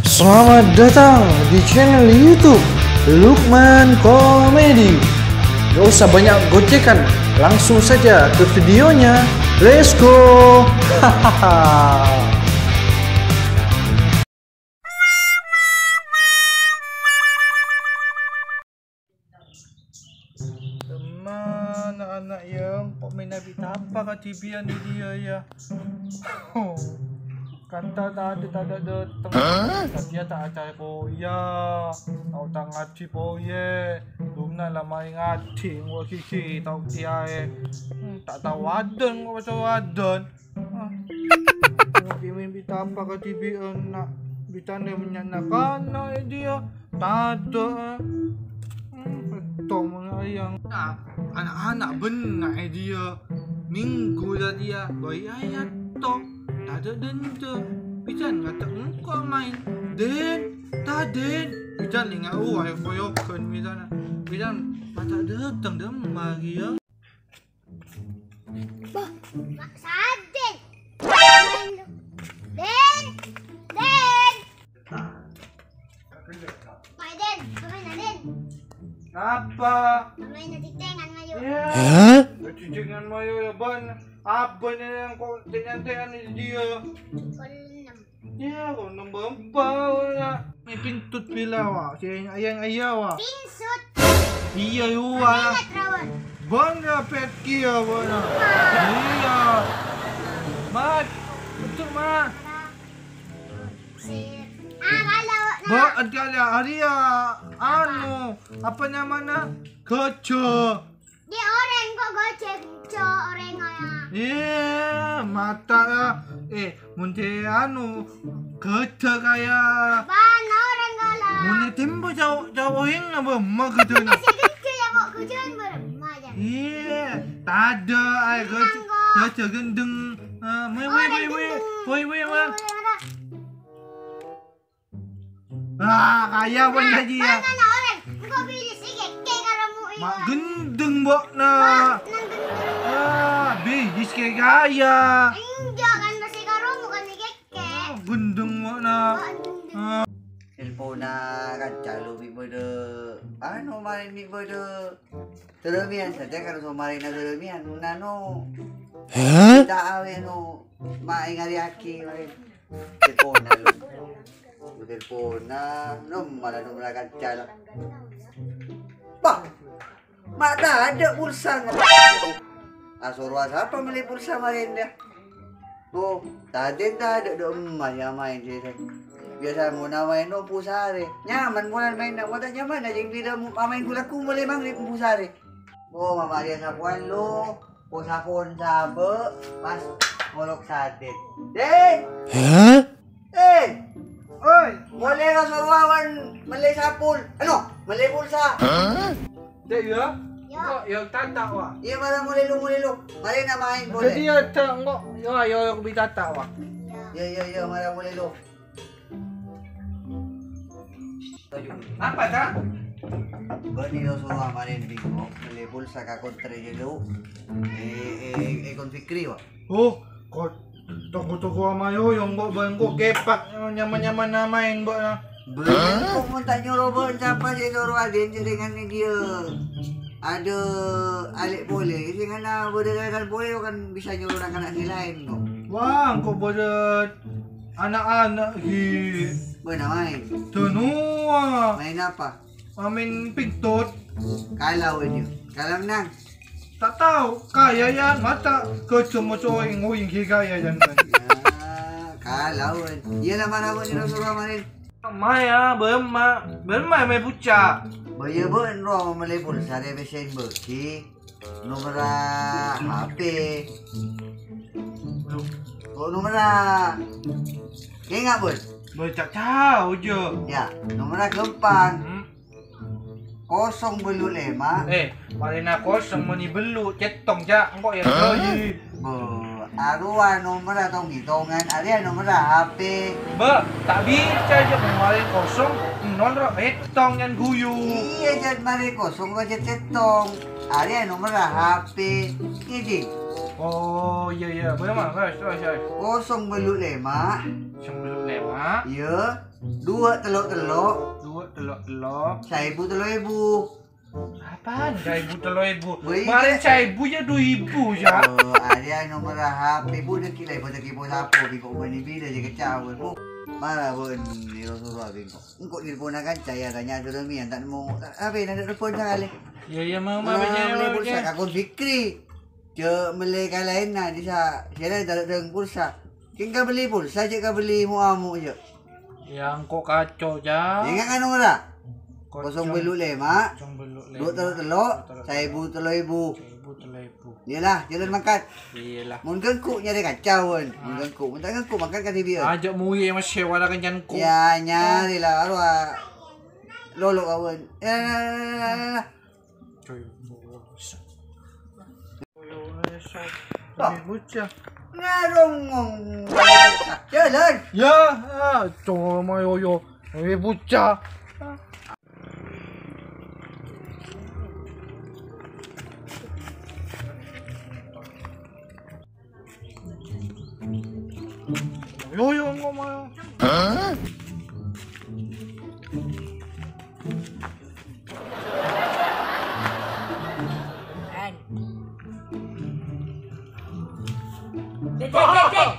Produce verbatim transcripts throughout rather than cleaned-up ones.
Selamat datang di channel YouTube Lukman Komedi. Gak usah banyak gocekan, langsung saja ke videonya. Let's go. Hahaha. Teman, ana'-ana' ya, kok main abi tapa ka dibiyan di dia ya. Kanta tadi tada dateng. Hah? Tadi ya tak acara koya. Tau tak ngaji poye. Lumna la mai ngaji, nggo gigi tau tiae. Hmm, tak tau adan, kok tau adan. Ah, mimpi tapa ka dibiyan, nak? Bitane menyan kana e dia. Tada. Hmm, pettong ayang. Nah, ana'-ana' benna' e dia. Minggu tadi ya, bai ayat to. Tada denda. Bidan ngata engko' main. Den, taden. Bidan linga, uh, ayo koyokan bidan. Bidan mata dateng dem lagi ya. Bah, Mak Sadin. Den, Den, Den. Mak Den, kemain Den. Apa? Kemain di tengan mayu. Ya. Hah? Di tengan mayu ya, Ban. Apa ini yang kok tengan-tengan ini dia? Kolom. Iya, kok nembang bau ya. Ini pintut bila, wa. Si ayang ayah, wa. Pinsut. Iya, yu, wa. Ingat, Rawan. Bangga pet kia, wa. Iya. Mat, betul, Mat. Ah, kalau, nah. Ba, ada, ada, ada, ya, anu, apa namanya? Gajah. Di orèng kok gojek, cok, orèng kaya. Iya, mata ya. Eh, mun cè' anu, gede kaya. Ban orèng kala. Mun tempo jauh, jauh yang apa? Ma gede na. Masih gede ya, kok gede kan beremah ya. Iya, tada, ay, gede, gede gendeng. Ah, woi, woi, woi, woi, woi, woi, woi, woi. Ah, kaya pon gaji ya. Mana na orèng? Engko' bilis iki, kè karo mu iya. Mak gendeng, Mbok, na. Mak, nang gendeng. Ah, bilis kè kaya. Enggak, kan masih karo mu kan iki, kè. Ah, gendeng, Mbok, na. Mak gendeng. Ah. Telponna kan calo mi' bâdâ, anu, maèn mi' bâdâ. Terus miyan saja karo somarèna terus miyan, nano. Hah? Ta' awè, no, maèn ngariyaghi, maèn. Telponna, lo. Telponna, nom, malah nomor kaca, lo. Bah, ma' tadâ' pulsa, no. Asoro sapa mellè pulsa marèn, dâ? Oh, tadâ', tadâ' dâ' emma ya maèn, sè, sè. Biasa mon maèn no pusarè. Nyaman mon maèn, na, mon ta' nyaman, jeng bilâ mo-, maèn gulaku mulai maghrib pusarè. Oh, mama dia sapuan, lo. Posapon sabâ', pas ngolok sadin. Ding! Hah? Eh! Oi! Molè ka Sorowawan mellè sapul-, ano, mellè pulsa. Hah? Cè' iyâ? Iyâ. Kok iyâ tata, wa? Iyâ, mara molè lu, molè lu. Marèna maèn polè. Jadi iyâ, ta' engko'. Iyâ, iyâ, iyâ, bi' tata, wa? Iyâ, iyâ, iyâ, mara molè lu. Apa, ta'? Bânnè lo sowa marèn bingo, mellè pulsa ka kontrè jâ' lu. Eh, eh, eh, Kon Fikri, wa. Oh, ko-, toko-toko amayo, yong ko bângko kepak, nyaman-nyaman maèn, Mbok, na. Bânnè, kok mon ta' nyoro bâ'na, sapa sè nyoro adin, sè dengan ni dia. Ada alè' polè, sè ngana bâdâ kan polè, kan bisa nyoro na'-kana' sè laèn, kok. Wah, kok bâdâ ana'-ana' ghi. Bâ'na maèn. Dânowa. Maèn apa? Maèn pingtot. Kalah, wèn, yuk. Kalah menang. Ta' tao, kaya yan, mata kejam moco ngoying ghi kaya yan, kan. Ya, kalah, wèn. Iyâ, la mara, wèn, Rasulullah marèn. Maya, bâ'na, bâ'na mè puca. Bâ iyâ, bâ'na ro mellè pulsa rè pèssèna bâghi. Nomerra H P. Kok nomerra? Enga', Bun? Bâ, ta' tao, jâ. Ya, nomerra ghâmpang. Hmm. Kosong bâllu' lèma'. Eh, marèna kosong mènè bâllu', cèttong, Cak. Engko' ya, hah? Bâ, arowa nomerra tong-ngètongan, arèya nomerra H P. Bâ, ta' bisa, Cak, marè kosong, nol ro, èttong yan guyu. Iyâ, Cak, marè kosong, ro, Cak, cèttong. Arèya nomerra H P. Ngèdhing. Oh, iyâ, iyâ. Bârâmpa, Mas? Coba, coba. Kosong bellu' lèma'. Kosong bellu' lèma'. Iyâ. Dua tello' tello'. Dua tello' tello'. Saèbu tello èbu. Apaan saèbu tello èbu? Bâi, marèn kan? Saèbu ya dua èbu, ya. Oh, arèya nomer H P, Bu, dâgghi' la, Bu, dâgghi' pon sapo, bi' kok bânnè bilâ jâ' kacauan, Bu. Mara, Bu, nèro soro abin kok. Engko' nelponna kanca, ya, tanya dulu, Mi, entar mau, apa, nanda telepon sakalè. Iya, iya, mau, mau, mau, apa, mau, beli mau, pulsa, mau. Kakon Fikri. Jhâ' mellè ka laènna, dissa, sèra dâ-, dâ-, pulsa. Kèng kabelli pulsa, jhâ' kabelli mo-amo, jhâ'. Ya, engko' kaco, Cak. Ingat kan, ora? Kosong bellu' lèma', kosong bellu' lèma', dua tello' tello', dua tello' tello', saèbu tello èbu. Saèbu tello èbu. Iyalah, jalan mangkat. Iyalah. Mon ganggu nyarè kacauan, mon ganggu, mon ta' ganggu mangkat ka dhibi'ân. Aja' muwi, Mas, sewara kencanku. Ya, nyarè la, karo, ah, lolo kawan. Eh, coy. Toh. Bocah. Ngarongong. Jalan. Ya, ah, cuma yo yo. Ini bocah. Yo, yo, engko' mah. Hah? Dek, dek, dek, dek.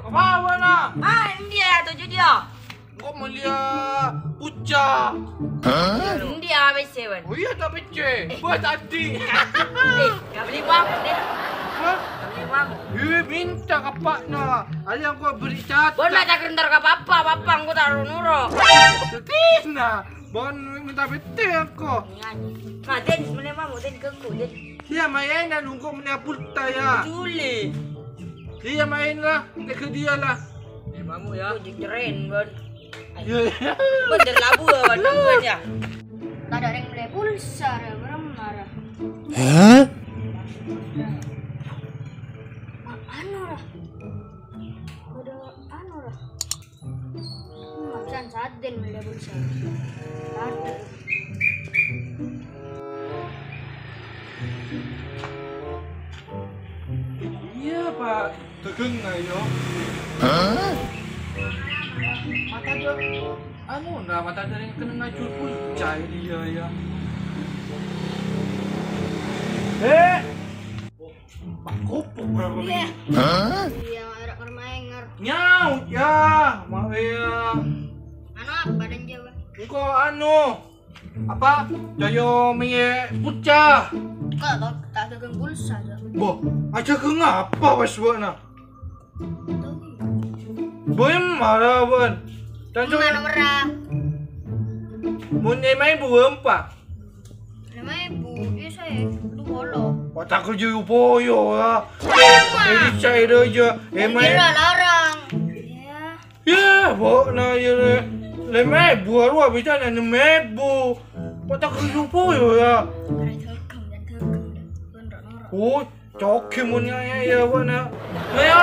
Apa, apa, nak? Ah, ini dia, tujuh dia. Engko' mellèya pucca. Hah? Endi A B C, Wan? Oh iya, ta' pèccè. Eh. Wah, tadi. Eh, gak beli uang, deh. Hah? Gak beli uang. Eh, minta ka eppa'na. Ayo, engko' beri cat. Bon, baca kerendar ka papa, papa engko' ta' noro'. Tetisna. Bon, minta pèccè engko'. Iya. Nah, Den, mana mau, Den, ke aku, Den. Iya, maèn, nunggu mènè pulta, ya. Juli. Iya, maèn lah. Tega dia lah. Eh, mamu, ya. Oh, dikeren, Bon. Iya, iya. Bener labu, ya, Wan. Labu, ya. Tadâ' rèng mellè pulsa, ra, marah-marah. Hah? A-, anu, ra. Padâ anu, ra. Hmm, absen sadden mellè pulsa. Tadâ'. Iya, Pak. Dagang ayo. Hah? Mata ada, anu, nah, mata ada yang kena ngajur pun cai dia, ya. Eh! Pak Kopok berapa ini? Iya. Hah? Iya, arak kermaengar. Nyaut, ya, mau ya. Anu apa dan Jawa? Engko' anu, apa? Joyo mie pecah. Kok tak, tak dagang pulsa, Jo? Boh, aja ke ngapa pas buat, nah? Boy marah, Wan. Dan Mana nomornya? Mun lima ribu empat. Lima ribu, iya, saya. Lu bolo. Wah, tak kerja upoyo, ya. Eh, saya aja. Eh, main. Kira larang. Iya. Ya, bo, nah, ya, le. Lima ribu, aru habis aja enam ribu. Wah, tak kerja upoyo, ya. Ada dagang, ada dagang, ada. Bener, orang. Oh, Coki mun nyaè ya, Bu, na. Ayo,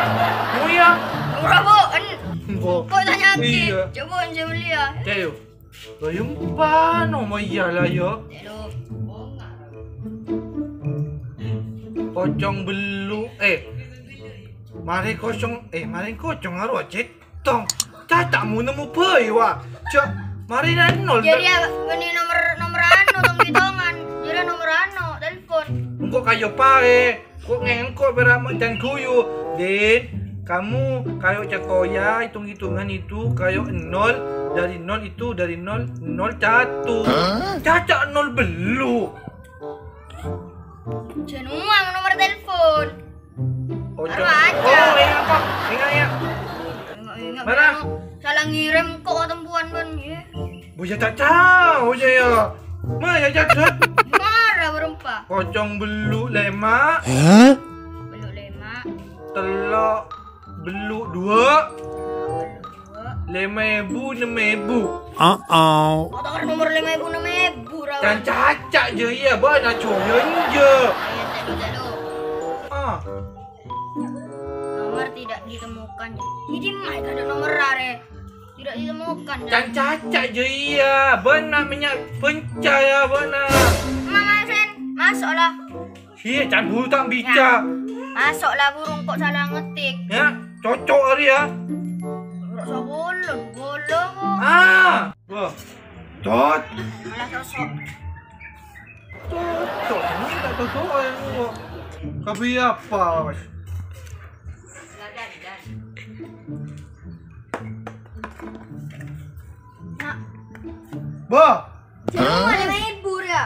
Bu, ya. Ora, Bu. En-, Bo. Kok tanya lagi? Iya. Coba, coba lihat. Ayo. Bayum pano mo iya lah, yo. Halo. Kocong belu, eh. Mari kosong, eh, mari kocong aru acet. Tong, caca mu nemu bhâi, wa. Cak, marina nol. Jadi, ya, ini nomor, nomor anu, tong hitungan. Jadi nomor anu, telepon. Engko' kayo paè. Kok ngengko' beramu dan guyu. Din, kamu kayo catoya hitung-hitungan itu kayo nol, dari nol itu, dari nol, nol catu. Hah? Caca nol belu. Jenuang nomor telepon. Ojo. Aro aja. Oh, ingat, Pak. Ingat, ya. Ingat, ingat, Mana? Bang. Salah ngirim kok tempuan, Bang, ya. Buya tak tahu aja, ya. Ma, ya, jadot. Marah berempa. Kocong belu lema. Hah? Belu lema. Telok belu dua. Lema ebu, enam ebu. Uh-oh. Kok nomor lima ebu, enam ebu, Rawan? Dan caca je, iya, bana coba je. Ayo, cek dulu. Ah. Nomor tidak ditemukan. Jadi, mai kada nomor rare. Tidak ditemukan, ya. Dan caca je, iya. Bana minyak pencah, ya, bana. Mama Sen, masuklah. Iyâ, can buru ta' bisa. Maso' la burung kok salah ngetik. Yâ, cocok arèya. Ora sapolo, bolo kok. Ah, wah. Cot. Malah sosok. Cocok, ini tak cocok aja gua. Kabeh apa, Mas? Nak. Bah. Jangan ada main bur ya.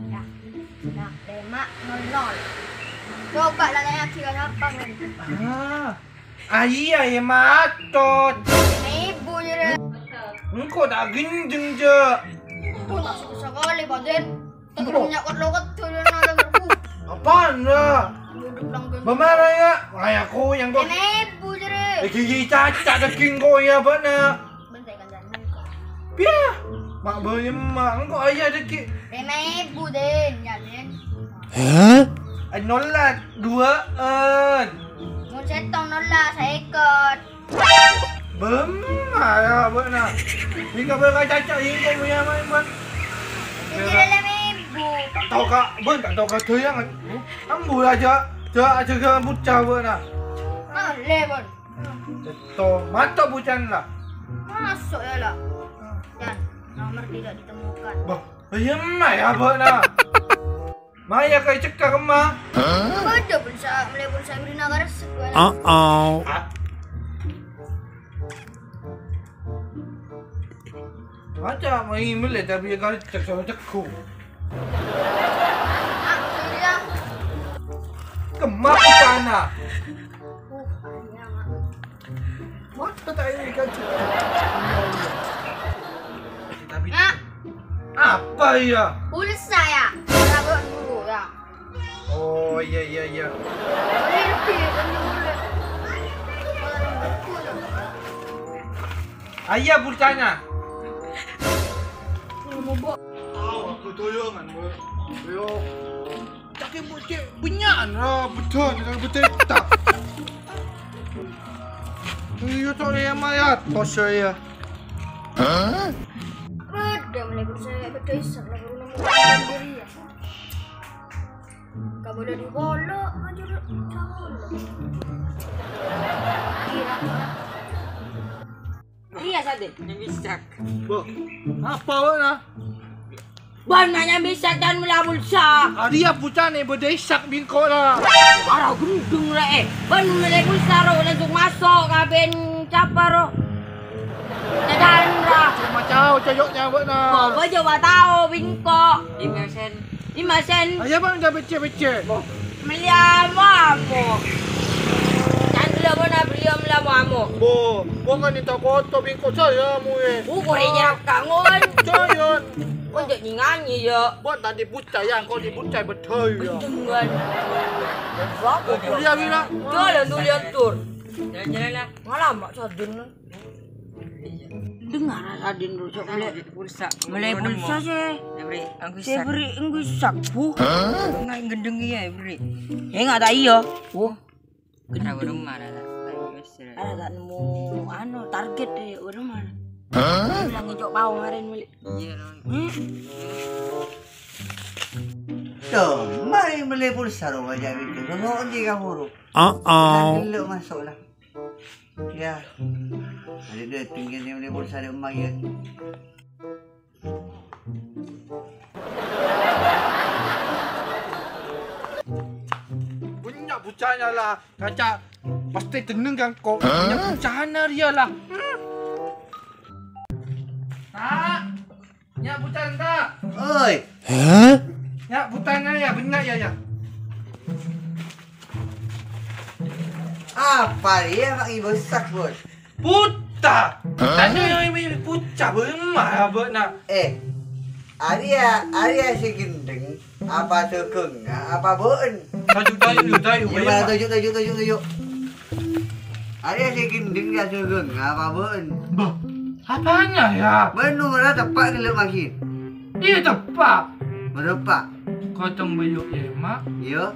Ya. Nah, lima nol nol. Coba lah nanya kira apa, men. Ah. Aiyâ, yâ, matot. Ibu, jârèya. Engko' ta' gendeng, jâ'. Engko' ta' suka sekali, Pak Den. Engko'. Terus nyakot-lokot dulu, nonton terus. Apaan, jâ'? Duduk lang gendeng. Bamara, yâ? Kayak aku yang kok. Ibu, jârèya. Eh, gigi caca daging kok, ya, bana. Bentar, kan, Dan. Piye? Mak bâjâ mak, engko' aiyâ dâggi'. Lima ebu, Den, ya, Den. Hah? Eh, nolla duwâ'ân. Mon sèttong nolla sèket. Bâmma ya, bâ'na. Hingga bâ'na caca, hingga bâ'na main, bâ'na. Ini lima ebu. Ta' tao ka, bâ'na ta' tao ka dâyangan. Ambu aja, ja-, ajâgâ bucca, bâ'na. Malè, bâ'na. Cetto, mato bucana la. Masuk ya, la. Dan, nomor tidak ditemukan. Bah, bâjâ mak ya, bâ'na. Maya ka cekka kemma. Bâdâ pulsa, malè pulsa bârina ka resep, bâ'na. Uh-oh. Ah. Aja mai malè, tapi ya kali cek sama cekku. Ah, iya. Kemma bucana. Uh, iya, Mak. What the hell, kan? Tapi Mak. Apa ya? Pulsa ya. Ora kok dulu ya. Oh, iya, iya, iya. Ini lebih, ini boleh. Ayo, pulsanya. Mau bawa. Tahu, aku toyongan, Bu. Yo. Cakè bocè' bânnya'an ra bâdhân, ra bâdhân ta'. Iyâ, cok, ya, mayat, bos saya. Bâdâ malè pulsa bâdâ isap la guru nemu diri ya. Kabâdâ dhu polo, ajur sapolo. Kira-kira. Iya, Sadin. Yang bisa. Boh, apa, Wak, nah? Bân nanya bisa dan mula pulsa. Arèya bucana bâdâ isak bingko la. Ara gendeng rè, eh. Bân mula pulsa ro langsung masuk ka bân capa ro. Jalan ra. Cuma cao coyok nyawa na. Bawa coba tahu bingko. Lima sen. Lima sen. Ayo bân udah becce-becce. Meliamu amo. Candela mana beliau meliamu amo. Bo, bo kan minta foto bingko saya mu eh. Ukur aja kangon. Coyon. Kok jadi nyanyi ya? Bo tadi bucay ya, kok di bucay betul ya. Gendeng kan. Kuliah wira. Jalan tuh lihat tur. Jalan-jalan lah. Malam mak sadun. Dengar Sadin dulu, sok, melè pulsa. Melè pulsa, sè. Diberi anggo isak. Diberi anggo isak, Bu. Enggak gendeng iya, beri. Ya, enggak tak iya. Wah. Gendeng. Ada ta' nemu, anu, target, eh, orang mana? Hah? Yang ngejok pao kemarin, melè. Iya, no. Hmm? Tuh, mari melè pulsa, ro, aja itu. Ro, ro, di kamu, ro. Uh-oh. Dulu masuk lah. Ya. Ada dua tinggal yang boleh pulsa ada emak ya. Bânnya' bucana la, kaca pasti tenang kan kok. Bânnya' bucana dia la. Nak. Nya' buta enta. Oi. Hah? Nya' butana ya, bânnya' ya, ya. Apa dia mak ibu sak, Bos? Buta. Hah? Tanya yang ini buta, bemah abana. Eh, Arya, Arya si gendeng, apa tukung, apa boen? Tajuk, tajuk, tajuk, tajuk, iya, bemah. Tajuk, tajuk, tajuk, tajuk. Arya si gendeng ya sugeng, apa bun? Bah, apanya ya? Bun nomornya tepak gelap lagi. Iya, tepak. Berapa? Kosong buyuk lima. Iya.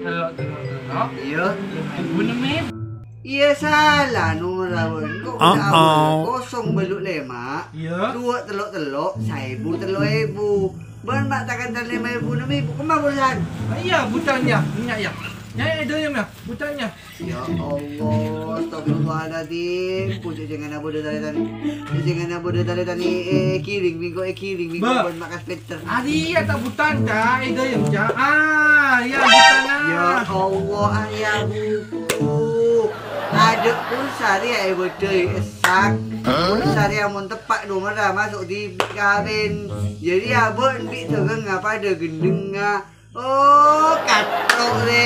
Telok, telok, telok. Iya. Lima ribu enam ribu. Iya, salah nomor abun. Kok udah abun? Kosong buyuk lima. Iya. Dua telok, telok, saibu, telok ibu. Bân ma' ta' kantha lèma èbu, ennem èbu, kemma polè sèyan? Iyâ, bhutanna, iyâ, iyâ. Nyai è dâlem, iyâ, bhutanna. Ya Allah, astagfirullahaladzim. Bhujâ jhângan abâdâ tarètan. Jhângan abâdâ tarètan, eh, eh, èghiring bi' engko', èghiring bi' engko', bân ma' kas pènter. Arèya ta' bhutan, Ca', è dâlem, Ca'. Ah, iyâ, bhutanna. Ya Allah, arèya buku. Adâ' pulsa rèya èbâdâi, èsak. Pulsa rèya mon teppa' nomerra maso' dhibi' kabin. Jârèya bân bi' soghengnga padâ ghendhengnga. Oh, katro' rè.